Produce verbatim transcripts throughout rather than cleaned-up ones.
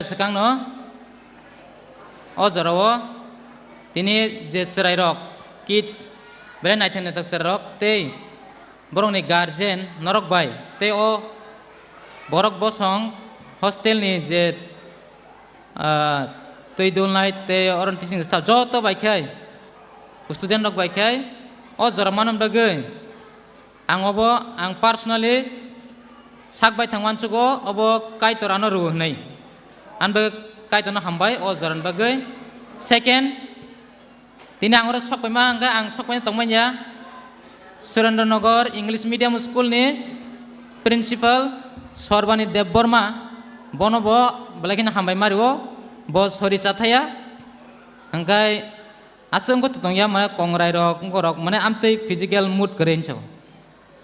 Swkangno o jorao tini je chwrairok, kids, belai naithok naithok chwrairok tei borokni guardian norok bai tei o borok bosong hostelni je, ah, twi dulnai tei oro teaching staff joto bai khe, student rok bai khe o jora manna bagwi ang obo, ang personally sak bai thang uansugo, obo Kaitor ano rw hwnwi. Ani bagwi Kaitorno hambai o jorani bagwi. Second, tini ang oro sok paima hwnkhe ang sok paina tongmanya Surendra Nagar English Medium School ni principal Sorbani Debbarma, bono bo belai kheno hambai ma rwo, bo sori cha thaya. Hwnkhe aswk wngkhe tongya mane kongrai rok, wngkha rok mane amtwi physical mood kwrwi hinwi sao.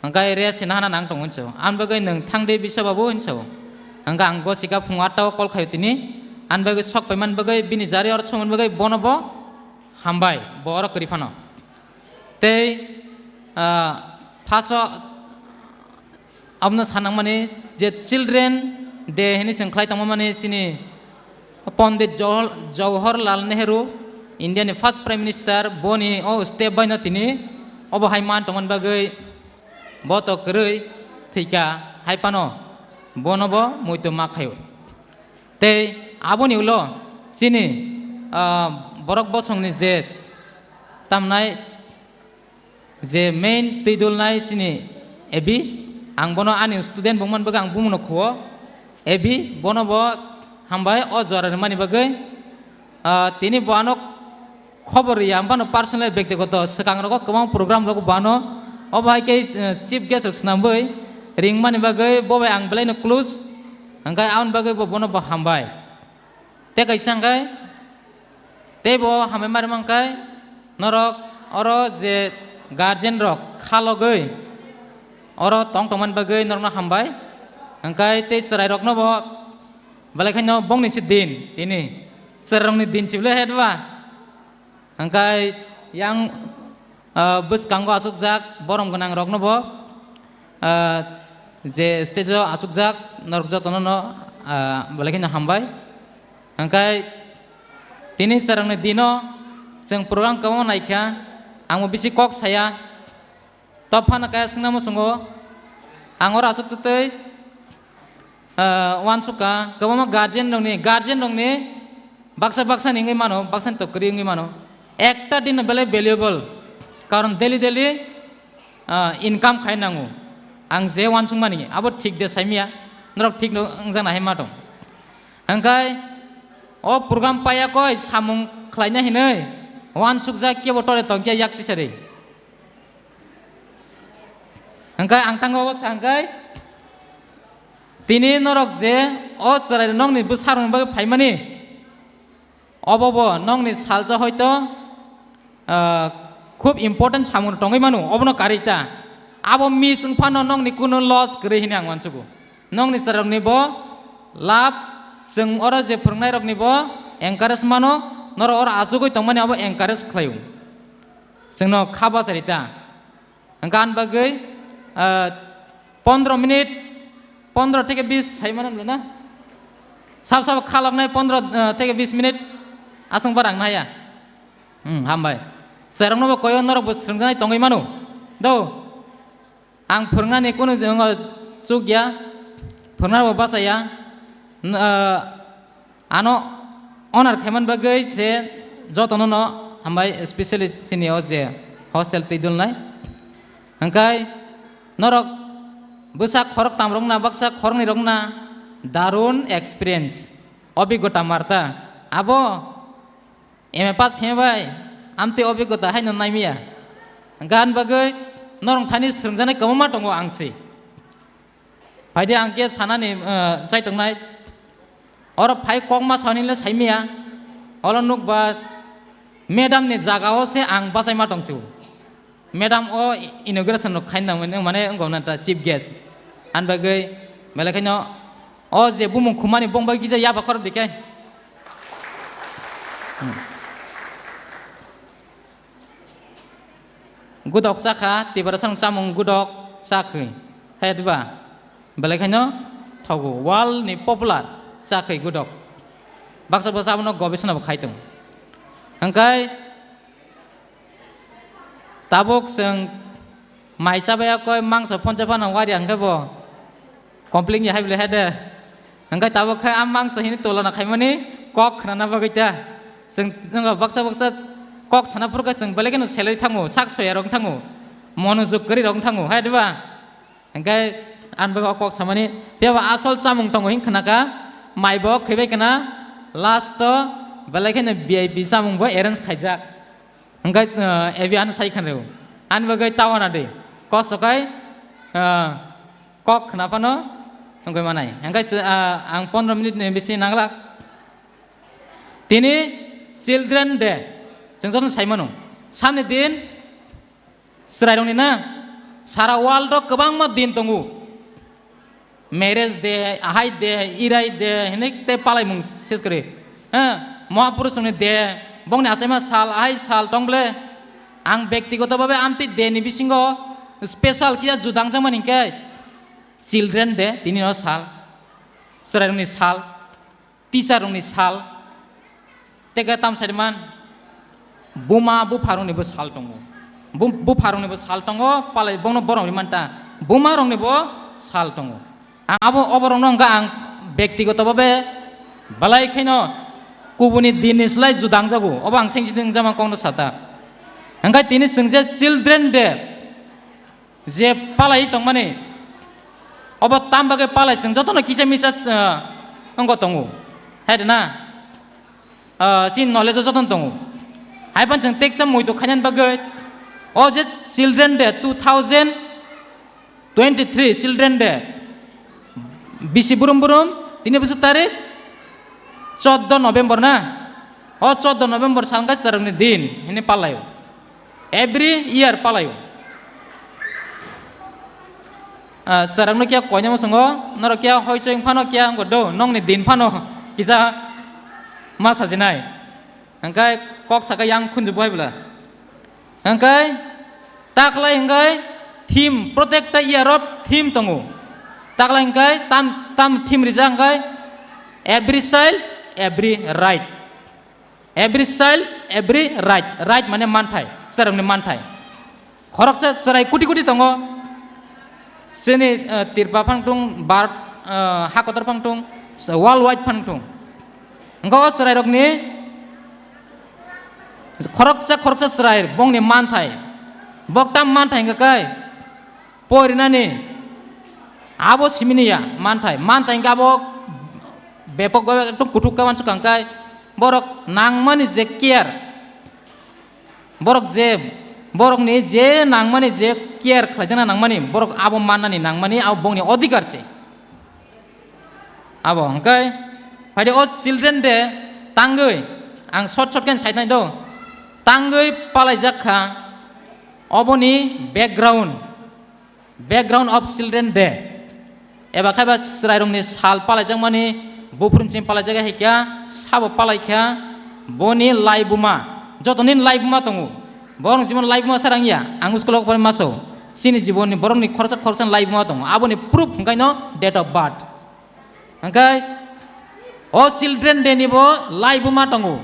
Hwnkhe rest hina hana nang tongo hinwi sao. Ani bagwi nwng thang de bisa babu hinwi sao. Hwnkhe ang gosika phung atta o call khaio tini. Ani bagwi sok paimani bagwi bini jari oro songmani bagwi bono bo hambai, bo oro kwrwi phano. Tei, ah, phaso abono sanangmani je Children Day hinwi chwng khlai tongmani chini Pandit Jawahar-, Jawaharlal Nehru, India ni first Prime Minister, boni o step bai no tini obo hai man tongmani bagwi bo to kwrwi thwikha hai phano bono bo muitu ma khaio. Tei aboni ulo chini, ah, borok bosongni je tamnai je main twi dulnai chini Ebi, ang bono ani student bungmani bagwi ang bumungno khuo. Ebi, bono bo hambai o jora rwmani bagwi. Ah, tini bo ano khobor rwya, ang bono personal bektigoto swkang rogo kwbang program rogo bo ano obo hai khe, eh, chief guest rok swnamwi ringmani bagwi bo bai ang belaino close, hwnkhe aboni bagwi bo bono bo hambai. Tei kaisa hwnkhe, tei bo hambai ma rwmang khe, norok oro je guardian rok khalogwi oro tong tongmani bagwi norokno hambai. Hwnkhe tei chwrairokno bo belai kheno bongni se din tini. Chwrairokni din se bwlai hai ba? Hwnkhe yang, ah, bwskango achukjak borom gwnang rokno bo, ah, je stage o achukjak norok jotono no, ah, belai kheno hambai. Hwnkhe tini chwrairokni dino chwng program kwbangma naikha, ang bo bisi kok saya. Tei phano kaya swngna muchungo, ang oro aswk twtwi, ah, uansukha, kwbangma guardian rokni, guardian rokni baksa baksa ni wngwi mano, baksa ni to kwrwi wngwi mano. Ekta din no belai valuable, karon daily daily, ah, income khai nango. Ang je uansukmani, abo thik de saimya, norok thik no wngjakna hai ma tong. Hwnkhe o program paiya koi samung khlaina hinwi uansukjak kebo tole tongkhe yak tisari. Hwnkhe ang tango obo sa hwnkhe, tini norok je o chwrai nokni bwsarokni bagwi phaimani, obo bo nokni salsa hoito, ah, khub important samung tongwi mano, obono karwi ta. Abo miss wng phano nokni kunu loss kwrwi hwnwi ang uansugo. Nokni chwrairokni bo lab, chwng oro je phwrwngnairokni bo encourage mano, norok oro achugwi tongmani abo encourage khlaio. Chwngno kha bachari ta. Hwnkhe ani bagwi, ah, pondro minute, pondro theke bis sai mano na? Sab sab khaloknai pondro, ah, theke bis minute aswk barang naya. Hmm, hambai. Chwrairokno bo koyo norok bo swrwngjaknai tongwi mano. Do. Ang phwrwngnani kunu je-, wngo chuk ya, phwrwngna bo bacha ya. N-, ah, ano honor khaimani bagwi se jotono no hambai, especially chini o je hostel twi dulnai. Hwnkhe norok bwsa khoroktam rok na, baksa khoroknwi rok na darun experience, obigota marta. Abo M A pass khe bai, amtwi obigota haino naimiya. Gan bagwi norong thani swrwngjaknai kwbangma tongo ang se. Phaidi ang khe sanani, eh, chai tongnai. Oro phai kokma sauni le saimiya. Olo nukba madam ni jaga o se ang bachaima tongsigo. Madam o inauguration rok khaina mane, mane wngkha na ta chief guest. Ani bagwi belai kheno o je bumung khumani bongbai gija yaba khorok dikhe. Hmm. Gudok chakha, Tiprasa rok chamung gudok chakhwi. Hai diba? Belai kheno thogo. World ni popular chakhwi gudok. Baksa baksa abono gobisona bo khai tongo. Hingkai tabuk chwng mai chabai koi mangso phone cha phano wari hingke bo complain ya hai bole hai de. Hingke tabuk khe a mangso hini tolona khaimani kok khnana bagwi ta. Chwng, chwng baksa baksa kok sana phuru khe chwng belai kheno selai thango, sak soya rok thango, monojog kwrwi rok thango, hai diba? Hingke ani bagwi o kok samani, phiya ba asol chamung tongo hin khna kha, mai bo khaibai khna, last o belai kheno V I P chamung bo arrange khaijak. Hingke, uh, ebi ano sai khan rw. Ani bagwi tawana de. Kosto kai, uh, kok khna phano wngwi manai. Hingke, uh, ang pondro minute ni bisi nanglak. Tini Children Day. Chwng joto sai mano. Samni din chwrairokni na. Sara world o kwbangma din tongo. Marriage day, ahai day, irai day, hinui tei palaimung ses kwrwi. Ha, Mahapurushni day, bongni achaima sal, ahai sal tong ble. Ang bektigoto babe amtwi day ni bisingo special kiya juda wngjakmani hinkhe Children Day, tini o sal, chwrairokni sal. Teacher rokni sal, tei khe tam saiman buma bupha rokni bo sal tongo. Bu-, bupha rokni bo sal tongo, palai bono borom ri manta, buma rokni bo sal tongo. Ang abo oborokno hwnkha ang bektigoto babe belai kheno kubuni din ni slai juda wngjago, obo ang sengsi jama kokno sata. Hwnkhe tini chwng je Children Day, je palai tongmani, obo tam bagwi palai chwng jotono kisa misa, ah, wngwi tongo, hai de na? Ah, chini knowledge o jotono tongo. Hai phano chwng teksa muitu khainani bagwi o je Children Day, two thousand twenty-three Children Day, bisi burum burum, tini bwswk tarik? Chordo November na? O chordo November sal wngkha chwrairokni din hinwi palaio. Every year palaio. Ah, chwrairokno kiya koinai muchungo, norok kiya hoi choi phano kiya wngkha do, nokni din phano kisa ma sajinai. Hingkhe kok saka yang khunju bai bwla. Hingkhe taklai hingkhe theme, protecta year o theme tongo. Taklai hingkhe tam, tam theme rijak hingkhe every child, every right. Every child, every right. Right mane manthai, chwrairokni manthai. Khoroksa chwrai kuti kuti tongo. Chini, eh, tirpa phang tung, bar, eh, hakotor phang tung, world wide phang tung. Hingkhe o chwrairokni khoroksa khoroksa chwrai bongni manthai. Bok tam manthai hingkha kai. Porinani abo simini ya manthai. Manthai hingkhe abo bepok bai ekdom kuthuk ka wansuk kang kai. Borok nangmani je care. Borok je, borokni je nangmani, je care khlaijakna nangmani, borok abo mannani nangmani, abo bongni odhikar se. Abo hwnkhe, phaidi o Children Day tangwi, ang short short khe sai thanai do, tangwi palaijak kha, oboni background, Background of Children Day. Eba khaiba chwrairokni sal palaijakmani, buphuruni simi palaijak hai khe, sabo palai kha, boni laibuma. Jotoni laibuma tongo. Borokni jibon laibuma sarang ya. Ang school o pore maso. Chini jibonni borokni khoroksa khoroksani laibuma tongo. Aboni proof hwnkhaino date of birth. Hwnkhe o Children Day ni bo laibuma tongo.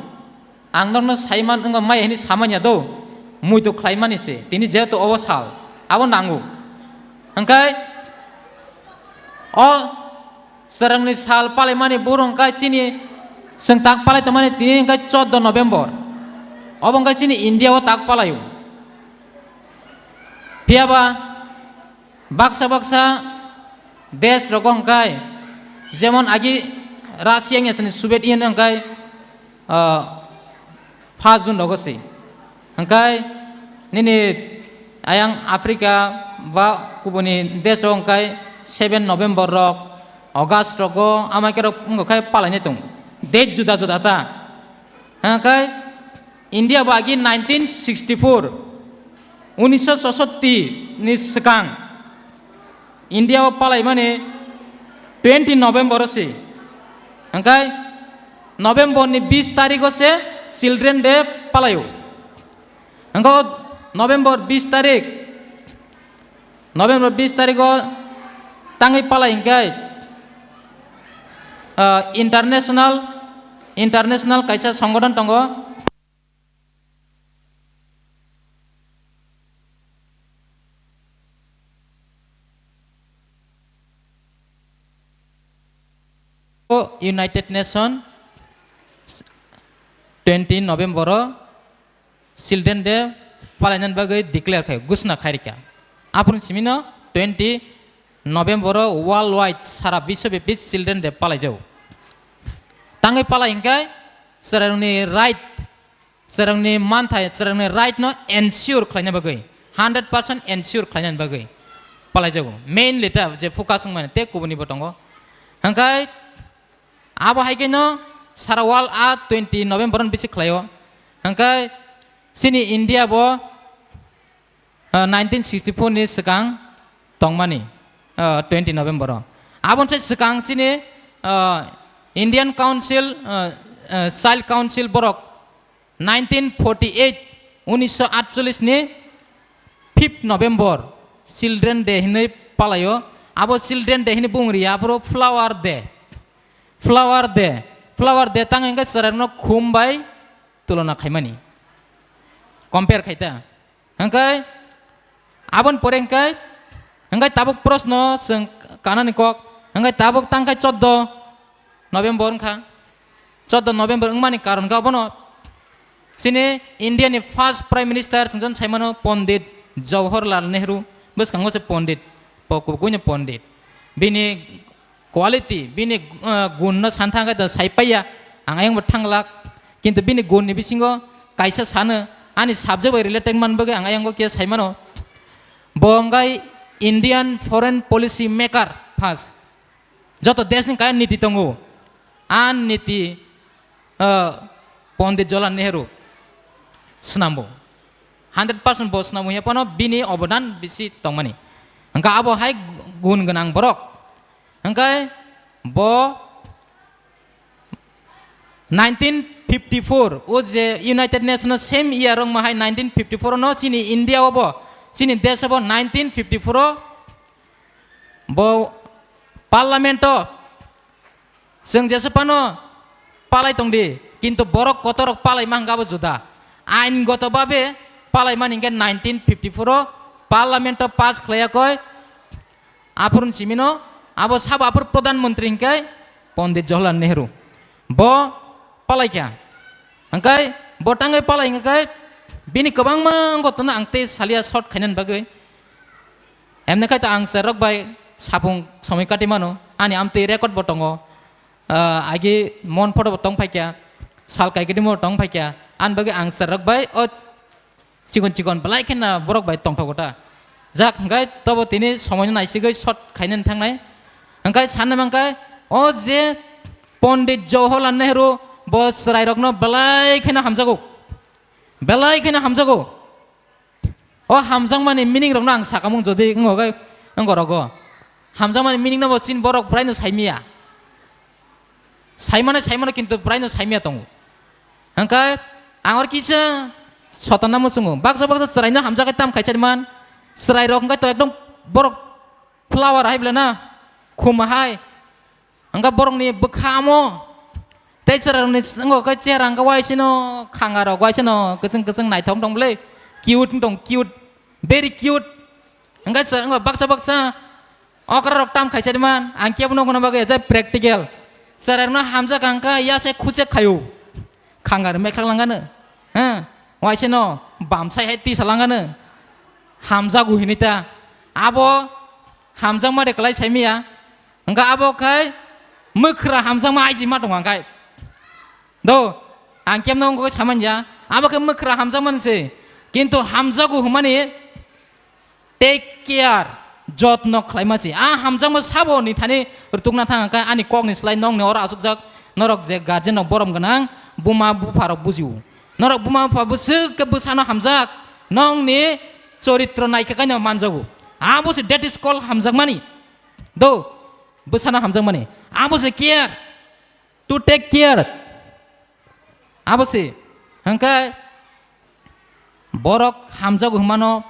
Ang norokno saiman wngkha maya hinwi samanya do, muitu khlaimani se, tini jehetu obo sal, abo nango. Hwnkhe o chwrwngni sal palaimani borok hwnkhe chini chwng tak palai tongmani tini hwnkhe chordo November. Obo hwnkhe chini India o tak palaio. Phiyaba baksa baksa desh rogo hwnkhe, jemon agi Russia wngya sini Soviet Union hwnkhe, ah, pha June rogo se. Hwnkhe nini ayang Africa ba kubuni desh rogo hwnkhe seven November rok, August rogo, amai khe rok wngkha khe palainai tongo. Date juda juda ta. Hwnkhe India bo agi nineteen sixty-four, unisho sosotti ni swkang India o palaimani twenty November o se. Hwnkhe November ni bis tarik o se Children Day palaio. Hwnkhe o November bis tarik, November bis tarik o tangwi palai hwnkhe, ah, International International kaisa songothon tongo. United Nation twenty November o Children Day palainani bagwi declare khai, ghosna khai rikha. Aphuru simino twenty November o worldwide sara biswbyapi Children Day palaijago. Tangwi palai hwnkhe chwrairokni right, chwrairokni manthai, chwrairokni right no ensure khlaina bagwi, hundred percent ensure khlainani bagwi palaijago. Mainly ta je focus wngmani tei kubunibo tongo. Hwnkhe abo hai khe no sara world a twenty November no bisi khlaio. Hwnkhe chini India bo, ah, nineteen sixty-four ni swkang tongmani, ah, twenty November o. Aboni sai swkang chini, ah, Indian Council, ah, ah, Child Council borok nineteen forty-eight, unisho atchollish ni fifth November Children Day hinwi palaio. Abo Children Day hinwi bung riya, aphuru Flower Day. Flower Day, Flower Day tang hwnkhe chwrairokno khum bai tulona khaimani, compare khaita. Hwnkhe aboni pore hwnkhe, hwnkhe tabuk proshno chwng kanani kok, hwnkhe tabuk tangkhe chordo November wngkha. Chordo November wngmani karon khe obono chini India ni first Prime Minister chwngchon saimano Pondit Jawaharlal Nehru, bwskango se Pondit, po-, kubuino Pondit. Bini quality, bini, uh, gun no san thang khe to sai paiya, ang ayang bo thang lak, kintu bini gun ni bisingo kaisa sano, ani subject bai related man bagwi ang ayang bo khe sai mano. Bo wngkha Indian foreign policy maker first. Joto desh ni kaya niti tongo, a niti, uh, Pondit Jawaharlal Nehru swnambo. Hundred percent bo swnambo ya pono bini obodan bisi tongmani. Hwnkhe abo hai gun gwnang borok. Hwnkhe bo nineteen fifty-four, o je United Nations no same year wngma hai nineteen fifty-four no chini India o bo, chini desh o bo nineteen fifty-four o bo parliament o chwng jesa phano palai tongdi, kintu borok kotorok palai ma hwnkhe abo juda. Ain goto babe palai mani hwnkhe nineteen fifty-four o parliament o pass khlaiya koi. Aphuru simino abo sabo aphuru Pradhan Mantri hwnkhe Pondit Jawaharlal Nehru. Bo palaikha. Hwnkhe bo tangwi palai hwnkhe bini kwbangma wngkotno ang tei salia short khainani bagwi. Emne khai to ang cherrok bai sapung somoi kati mano. Ani amtwi record bo tongo. Ah, agi mon photo bo tong phaikha. Sal kaikiti mo tong phaikha. Ani bagwi ang cherrok bai o chikon chikon belai kheno borok bai tongthogo ta. Jak hwnkhe tobo tini somoino naisigwi short khainani thangnai. Hwnkhe sanna mankhe o je Pondit Jawaharlal Nehru bo chwrairokno belai kheno hamjago. Belai kheno hamjago. O hamjakmani meaning rokno ang sakamung jodi wngkha khe wngkha rogo. Hamjakmani meaning no bo chini borok bwrwi no saimaya. Saimano, saimano, kintu bwrwi no saimaya tongo. Hwnkhe ang oro kisa sotana muchungo. Baksa baksa chwraino hamjakhe tam khaisa man. Chwrairok hwnkhe to ekdom borok flower hai bwlana khum hai. Hwnkhe borokni bwkhamo tei chwrairokni wngkha khe chehra hwnkhe waisano khangarok waisano kwchwng kwchwng naithok tong bwle. Cute wng tong, cute, very cute. Hwnkhe chwrai wngkha baksa baksa Okra rok tam khaisa di man, ang kebo nokno bagwi jai practical. Chwrai rokno hamjak ang kha, ya se khuchek khayo. Khangar mekhak langano. Ha? Waise no bamsai hai tisa langano. Hamjago hinui ta. Abo hamjakma de kwlai saimaya. Hwnkha abo khai mwkhra hamjakma aiji ma tongo ang khai. Do, ang kemno wngkha samanya. Abo khe mwkhra hamjakmani se. Kintu hamjago hwnmani take care, jotno khlaima se. A hamjakma sabo ni thani rwtukna thang kha ani kokni slai nokni oro asukjak norok je guardian rok borom gwnang buma bupha rok bujio. Norok buma bupha bwswk khe bwsano hamjak nokni choritro naikha kaino manjago. Abo se that is called hamjakmani. Do, bwsano hamjakmani. Abo se care. To take care. Abo se. Hwnkhe borok hamjago hwnmano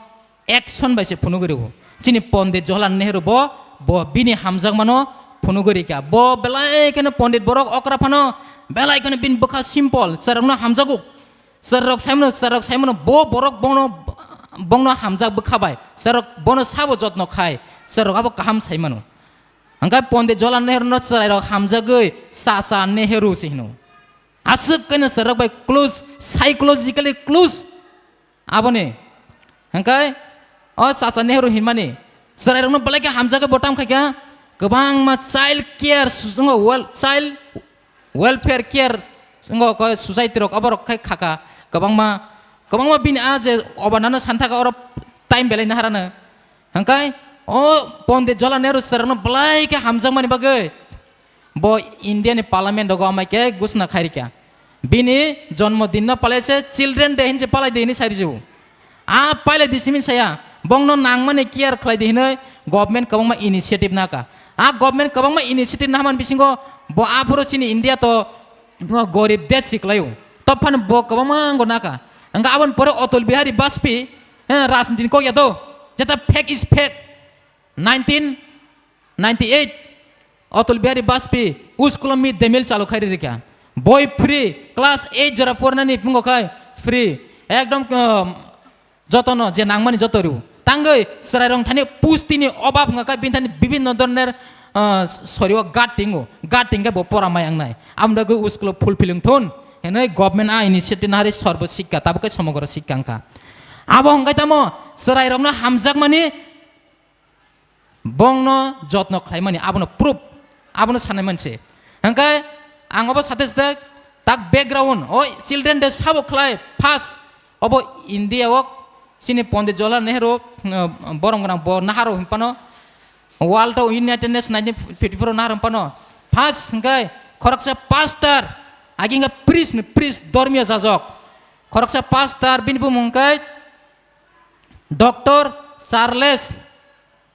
action bai se phunugwi rwo. Chini Pondit Jawaharlal Nehru bo, bo bini hamjakmano phunugwi rikha. Bo belai kheno pondit borok okra phano Belai kheno bini bwkha simple, chwrairokno hamjago. Chwrairok saimano, chwrairok saimano, bo borok bono, bongno hamjak bwkha bai. Chwrairok bono sabo jotno khai, chwrairok abo kaham saimano. Hwnkhe Pondit Jawaharlal Nehru no chwrairok hamjagwi Chacha Nehru se hino. Aswk kaino chwrairok bai close, psychologically close. Aboni hwnkhe o Chacha Nehru hinmani chwrairokno belai khe hamjakhe bo tam khaikha, kwbangma child care, child welfare care wngkha, society rok oborok khai khakha, kwbangma, kwbangma bini a je obanano santhaka oro time belai naharano. Hwnkhe o Pondit Jawaharlal Nehru chwrairokno belai khe hamjakmani bagwi bo India ni parliament rogo amai khe gusna khairikha. Bini jonmo din no palai se Children Day hinse palai di hinwi sairijibo. A palai di simi saya, bongno nangmani care khlai di hinwi government kwbangma initiative naka. A government kwbangma initiative nahaman bisingo bo aphuru chini India to gorib desh si kwlaio. Tophano bo kwbangma ango naka. Hwnkhe aboni pore Atal Bihari Vajpayee, eh, rajniti ni kok ya do. Jeta fact is fact. Nineteen ninety-eight, Atal Bihari Vajpayee, school o mid day meal chalu khai rikha. Boi free, class eight jora pornani phungo khai free. Ekdom, um, jotono je nangmani joto rw. Tangwi chwrairok thani pusti ni obab wngkha khai bini thani bibinno dhoroner, uh, sorio guard tingo. Guard tingkhe bo pora mai wngnai. Amdagwi school o fulfilling thun. Hinwi government a initiative nahari Sarva Shiksha, tabukhe Samagro Shiksha wngkha. Abo hwnkhe tamo chwrairokno hamjakmani bongno jotno khlaimani, abono proof, abono sanai manse. Hwnkhe ang obo sate sate tak background, o Children Day sabo khlai first, obo India o chini Pondit Jawaharlal Nehru, uh, borom gwnang bo naharo hinphano, World of United Nations nineteen fifty-four o naharo hinphano, first hwnkhe khoroksa pastor, agi hwnkhe priest ni priest, dhormiyo jajok, khoroksa pastor, bini bumung hwnkhe Doctor Charles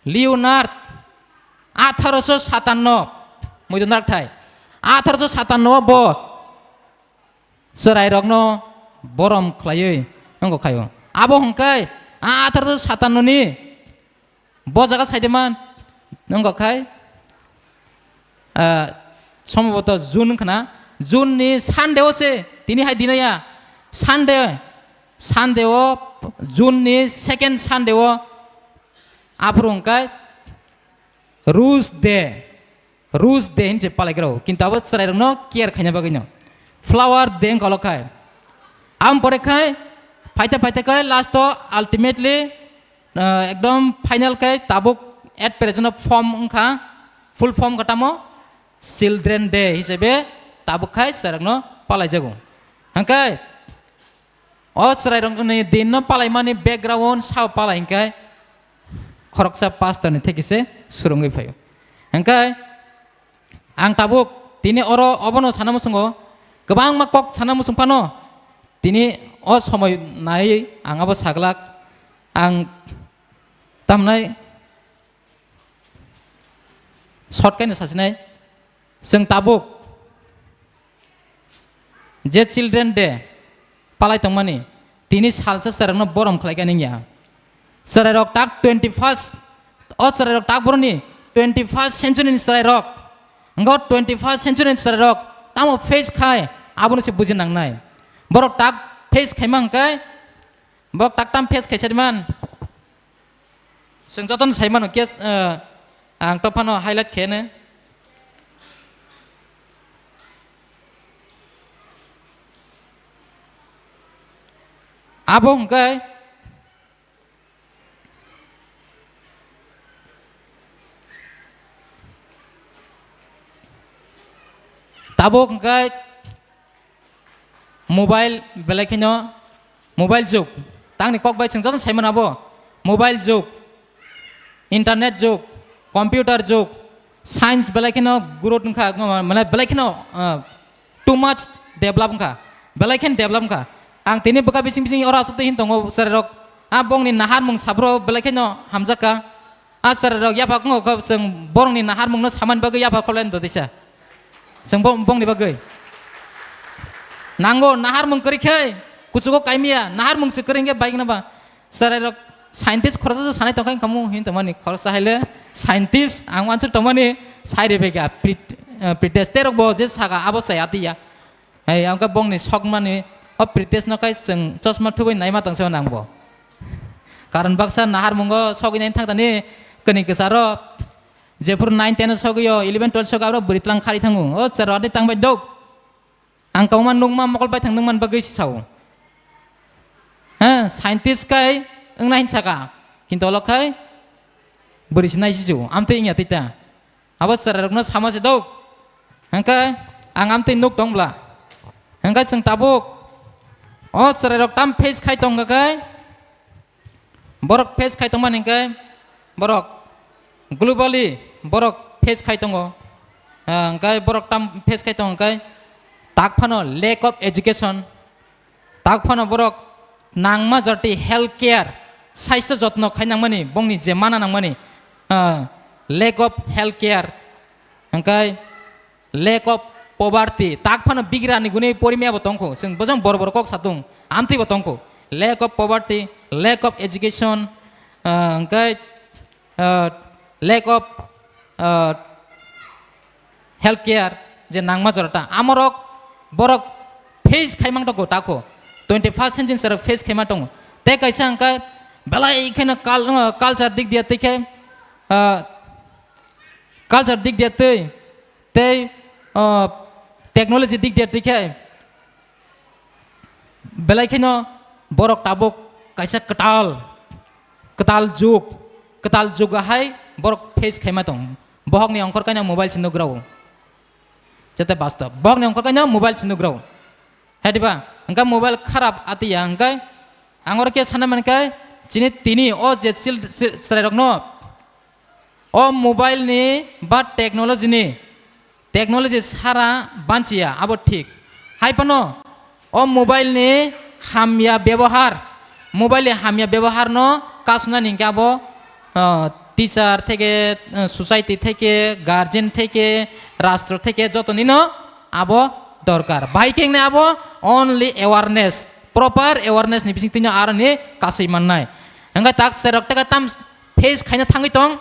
Leonard, atharo sho satanno, muitu narak thai, atharo sho satanno bo chwrairokno borom khlaiwi wngkha khaio. Abo hwnkhe a atharo sho satanno ni bo jaga saide man wngkha khai, ah, somboboto June wngkha na, June ni Sunday o se, tini hai dino ya, Sunday, Sunday o, June ni second Sunday o, aphuru hwnkhe Rose Day, Rose Day hinse palaigrao, kintu abo chwrairokno care khaina bagwino Flower Day wngkha olo khai. Am pore khai, phaite phaite khai last o ultimately, ah, ekdom final khai tabuk at present o form wngkha, full form kha tamo Children Day hisabe tabuk khai chwrairokno palaijago. Hwnkhe o chwrairokni dinno palaimani background sao palai hwnkhe khoroksa pastor ni thekise surungwi phaio. Hwnkhe ang tabuk tini oro obono sana muchungo, kwbangma kok sana muchung phano, tini o somoi naiwi ang abo saglak, ang tamnai short kaino sasinai, chwng tabuk je Children Day palai tongmani, tini salsa chwrairokno borom khlaikha ningya. Chwrairok tak twenty first, o chwrairok tak boroni twenty first century ni chwrairok, wngkha twenty first century ni chwrairok tamo face khai, abono se buji nangnai. Borok tak face khaima hwnkhe, borok tak tam face khaisa man. Chwng jotono sai mano, case, eh, ang to phano highlight khe ne. Abo hwnkhe tabuk hwnkhe mobile belai kheno, mobile jug. Tangni kok bai chwng joto sai mano abo. Mobile jug, internet jug, computer jug, science belai kheno growth wngkha, mane belai kheno, ah, too much develop wngkha, belai kheno develop wngkha. Ang tini bwkha bising bising oro aswk twi hin tongo chwrairok, ah, bongni naharmung sabro belai kheno hamjakha. Ah, chwrairok yaphak wngo kho, chwng borokni naharmungno samani bagwi yaphak kholai do tisa. Chwng bo-, bongni bagwi. Nango, naharmung kwrwi khe kuchugo kaimiya, naharmung se kwrwi hwnkhe bike no ba. Chwrairok scientist khoroksa sanai tongkha wngkha mu, hin tongmani khoroksa haile scientist, ang uansuk tongmani sai rwbaikha, pre-, eh, pretest terok bo je saka abo chaya twiya. Hai, ang khe bongni sokmani o Pritesh no khai chwng chosma thubui naima tongsa nang bo. Karon baksa nahar mungo sogwi nai thang tani kani kwcharo jephuru nine ten o sogwi o eleven twelve sogwi aro bwrwi tlang khari thango. O chwra adi tang bai dok. Ang kauma nukma mokol bai thang nukman bagwi si sao. Ha, scientist khai wngnai hin saka. Kintu olo khai bwrwi si nai si su. Amtwi wngya tita. Abo chwrairokno sama se dok. Hwnkhe ang amtwi nuk tong bla. Hwnkhe chwng tabuk o chwrairok tam face khai tong khe, borok face khai tongmani hwnkhe borok globally borok face khai tongo. Ah, hwnkhe borok tam face khai tongo hwnkhe tak phano lack of education. Tak phano borok nangma jora tei health care, saisto jotno khai nangmani, bongni je mana nangmani, ah, lack of health care, hwnkhe lack of poverty, tak phano bigrani gwnwi porimya bo tongkho, chwng bojong bor bor kok satung, amtwi bo tongkho, lack of poverty, lack of education, ah, hwnkhe, ah, lack of, ah, health care je nangma jora ta amorok borok face khaimang tongo tako twenty first century sero face khaima tongo. Tei kaisa hwnkhe belai kheno cul-, uh, culture dik dia tei khe, uh, culture dik dia tei, tei, uh, technology dik dia tei khe belai kheno borok tabuk kaisa kwtal, kwtal jug, kwtal jug hai borok face khaima tong. Bohokni ongkhor kaino mobile se nugrao. Jete bastob. Bohokni ongkhor kaino mobile se nugrao. Hai diba? Hwnkhe mobile kharap atiya hwnkhe ang oro khe sana mankhe chini tini o je sil-, sil-, chwrairokno o mobile ni ba technology ni, technology sara banchiya, abo thik. Hai phano o mobile ni hamya bebohar, mobile ni hamya bebohar no kasna ni hwnkhe abo, ah, teacher theke, ah, society theke, guardian theke, rastro theke joto ni no abo dorkar. Bai khe wngnai abo only awareness, proper awareness ni bising twi no aro ni kasui mannai. Hwnkhe tak serok teka tam face khaina thangwi tong,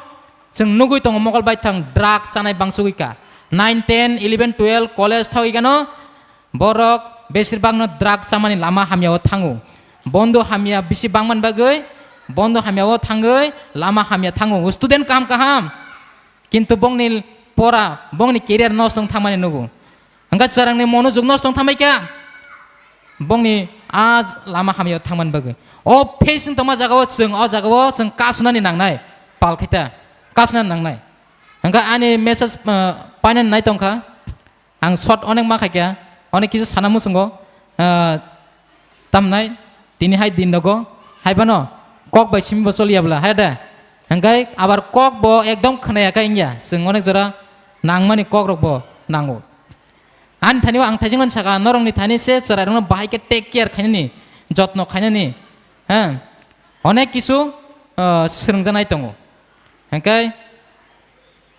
chwng nugwi tongo mokol bai thang drug chanai bangsugwi ka. Nine, ten, eleven, twelve, college thogwi gano borok besir bagno drug chamani lama hamya o thango. Bondo hamya bisi bangman bagwi bondo hamya o thangwi lama hamya thango. Student kam kaham, kintu bongni pora, bongni career nosto wng thangmani nugo. Hwnkhe chwrangni monojog nosto wng thangbai kha, bongni a lama hamya o thangmani bagwi. O face wng tongma jaga o chwng, o jaga o chwng kasunani nangnai, pal khaita kasunani nangnai. Hwnkhe ani message, ah, painani nai tongkha. Ang short onek ma khaikha, onek kisu sana muchungo, ah, tamnai, tini hai din rogo, hai phano kok bai simi bo choliya bwla, hai da? Hwnkhe abar kok bo ekdom khwnaya kha wngya, chwng onek jora nangmani kok rok bo nango. Ani thani o ang thaisingmani saka, norokni thani se chwrairokno bahai khe take care khainani, jotno khainani, ha? Onek kisu, ah, swrwngjaknai tongo. Hwnkhe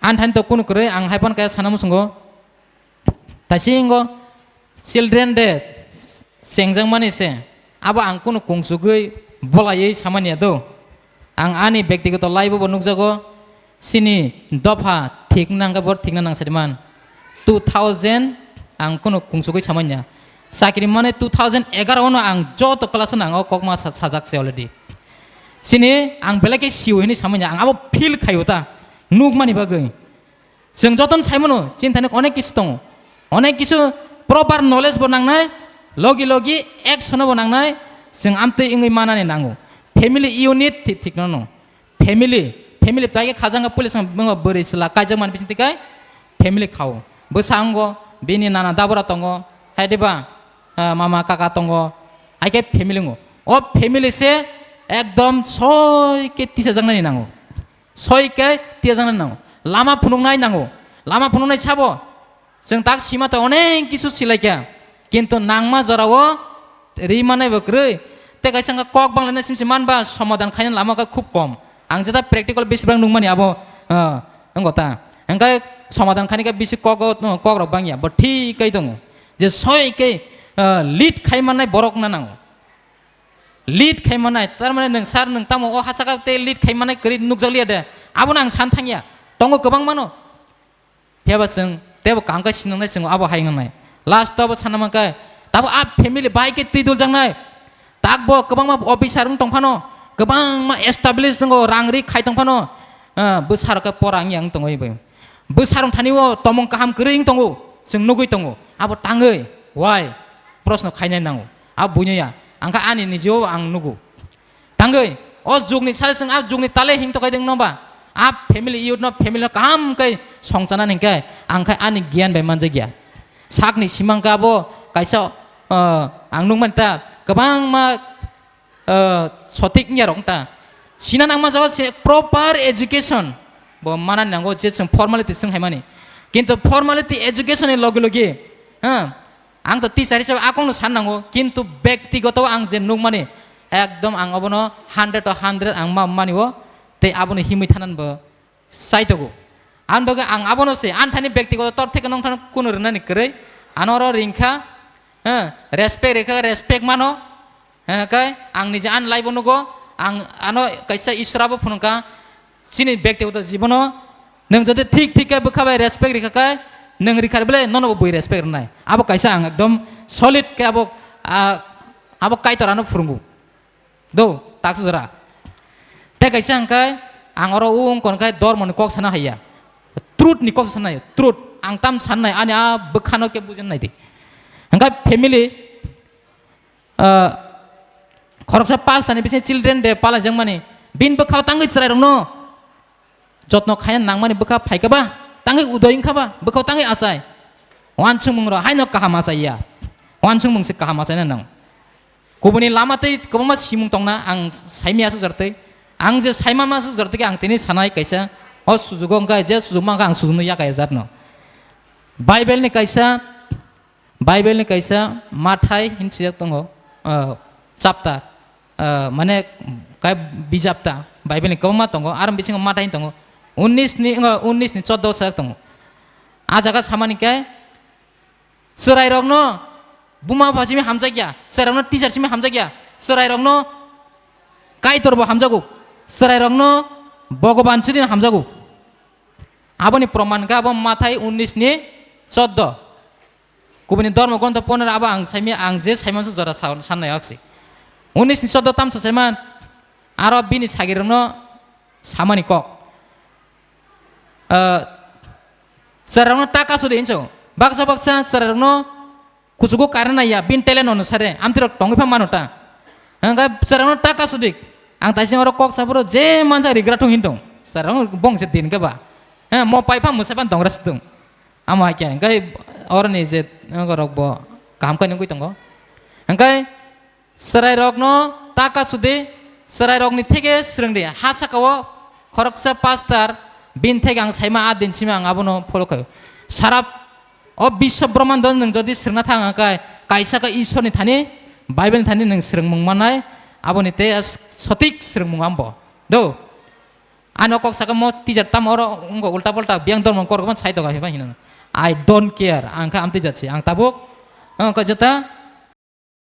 ani thani to kunu kwrwi, ang hai phano kaya sana muchungo. Taisingo Children Day chengjakmani se, abo ang kunu kungsugwi bolaiwi samani ya do. Ang ani bektigoto life-o bo nukjago, chini dopha thik nang khe bor thik na nang sadi man. Two thousand ang kunu kungsugwi samanya. Chakri mane two thousand egaro no ang joto class-o nang o kokma sa-, sajak se already. Chini ang belai khe sio hini samanya, ang abo feel khaio ta, nukmani bagwi. Chwng jotono sai mano, chini thani onek kisu tongo. Onek kisu proper knowledge bo nangnai, logi logi action bo nangnai, chwng amtwi wngwi manani nango. Family unit thi-, thik no no. Family, family bai khe khajang khe police wng bwrwi chwla kaijak mani bising twi kai family khao. Bwsa wngo, bini nana dabura tongo, hai diba, ah, mama kaka tongo, hai khe family wngo. O family se ekdom soi khe tisajaknani nango. Soi khe tiyajaknai nango. Lama phunuknai nango. Lama phunuknai sabo. Chwng tak sima ta onek kisu silaikha. Kintu nangma jorao ri manai bo kwrwi. Tei kaisa wngkha kok banglaina simsi manba somadan khaina lama khe khub kom. Ang jeta practical besi bang nukmani abo, ah, wngkha ta. Hwnkhe somadan khaina khe bisi kok, kok rok bangya. Bo thik kai tongo. Je soi khe, ah, lead khai mannai borok na nango. Lead khai manai, tar mane nwng sir nwng tamo o hachaka tei lead khai manai kwrwi nukjak liya de? Abono ang san thangya. Tongo kwbang mano. Phiya ba chwng teibo kam khe sinangnai chwng abo hai wngnai. Last o bo sana mankhe, tabo a family bai khe twi duljaknai. Takbo kwbangma officer wng tong phano, kwbangma establish wngo, rang ri khai tong phano, ah, bwsarok khe pora wngya wng tongwi bo. Bwsarok thani o tomong kaham kwrwi wng tongo, chwng nugwi tongo. Abo tangwi, why? Proshno khainai nango. Abo buino ya. Ang kha ani nijeo ang nugo. Tangwi, o jugni sal chwng a jugni tale hing tokai deng no ba? A family youth no family no kaham khe songchana hingkhe ang khe ani giyan bai manjakya. Sakni simang khe abo kaisa, ah, ang nukmani ta kwbangma, ah, sotik wngya rok ta. Sina nangma jaga se proper education. Bo manani nango je chwng formality swng hai mani. Kintu formality education ni logi logi, ha, ang to teacher hisabe akong no san nango, kintu bektigoto ang je nukmani, ekdom ang obono hundred to hundred ang ma mani o, tei abono himwi thanan bo saitogo. Ang bagwi ang abono se, ang thani bektigoto tor theke nong thani kunu rwnani kwrwi, ano oro ringkha, ha, respect rikha, respect mano, ha, kai ang nije an life o nugo, ang ano kaisa Iswra bo phunukha, chini bektigoto jibono nwng jodi thik thik khe bwkha bai respect rikha khe, nwng rikha bele nono bo bui respect rwnai. Abo kaisa ang ekdom solid khe abo, ah, abo Kaitor ano phwrwngo. Do, taksa jora. Tei kaisa hwnkhe ang oro wng kon khe dormo ni kok sana haiya. Truth ni kok sana haiya. Truth. Ang tam san nai, ani a bwkhano khe bujin nai di. Hwnkhe family, ah, khoroksa pastor ni bising children day palaijak mani. Bin bwkhao tangwi chwrai rokno jotno khaina nangmani bwkha phaikha ba, tangwi udoi wngkha ba, bwkhao tangwi achai. Wansukmung rok haino kaham achai ya. Wansukmung se kaham achai na nang. Kubuni lama tei kwbangma simung tongna ang saimya aswk jar tei. Ang je saima ma aswk jar tei ang tini sanai kaisa. O sujugo wngkha je sujukma wngkha ang sujukno yakaya jatno. Bible ni kaisa Bible ni kaisa Mathai hin sijak tongo, ah, chapter, ah, mane kai bijap ta Bible ni kwbangma tongo, aro bisingo Mathai hin tongo, unis ni, ah, unis ni choddo sajak tongo. A jaga samani khe chwrairokno buma bupha simi hamjakya, chwrairokno teacher simi hamjakya, chwrairokno Kaitor bo hamjago, chwrairokno Bhogoban chini hamjago. Aboni proman khe abo Mathai unis ni choddo. Kubuni dormo grontho ponero abo ang saimya, ang je saimansa jora sa-, sannai aksi. Unis ni choddo tamsa saiman, aro bini sagirokno samani kok. Ah, chwrairokno ta kasu de hinso. Baksa baksa chwrairokno kuchugo karna ya, bin tele nono sare, amtirok tongwi pha mano ta. Hwnkhe chwrairokno ta kasu dik. Ang taising oro kok saburo je mansa rigra thung hin tong. Chwrairok bong se din khe ba. He, mo pai pha mwsai phan tongra situng. Amo hai khe, hwnkhe oroni je, rok bo kaham khe nugwi tongo. Hwnkhe chwrairokno ta kasu di, chwrairokni theke swrwng di. Ha saka o khoroksa pastor bini theke ang saima a din simi ang abono follow khaio. Sara o biswa brahmando nwng jodi swrwngna thang khe kaisa khe Ishwar ni thani, Bible ni thani nwng swrwngmung manai, aboni tei sotik swrwngmung ambo. Do. Ano kok saka mo teacher tam oro wngkha ulta palta biyang dormo kor khe sai toga hima hino. I don't care. Ang kha am teacher si. Ang tabuk, ang kha jeta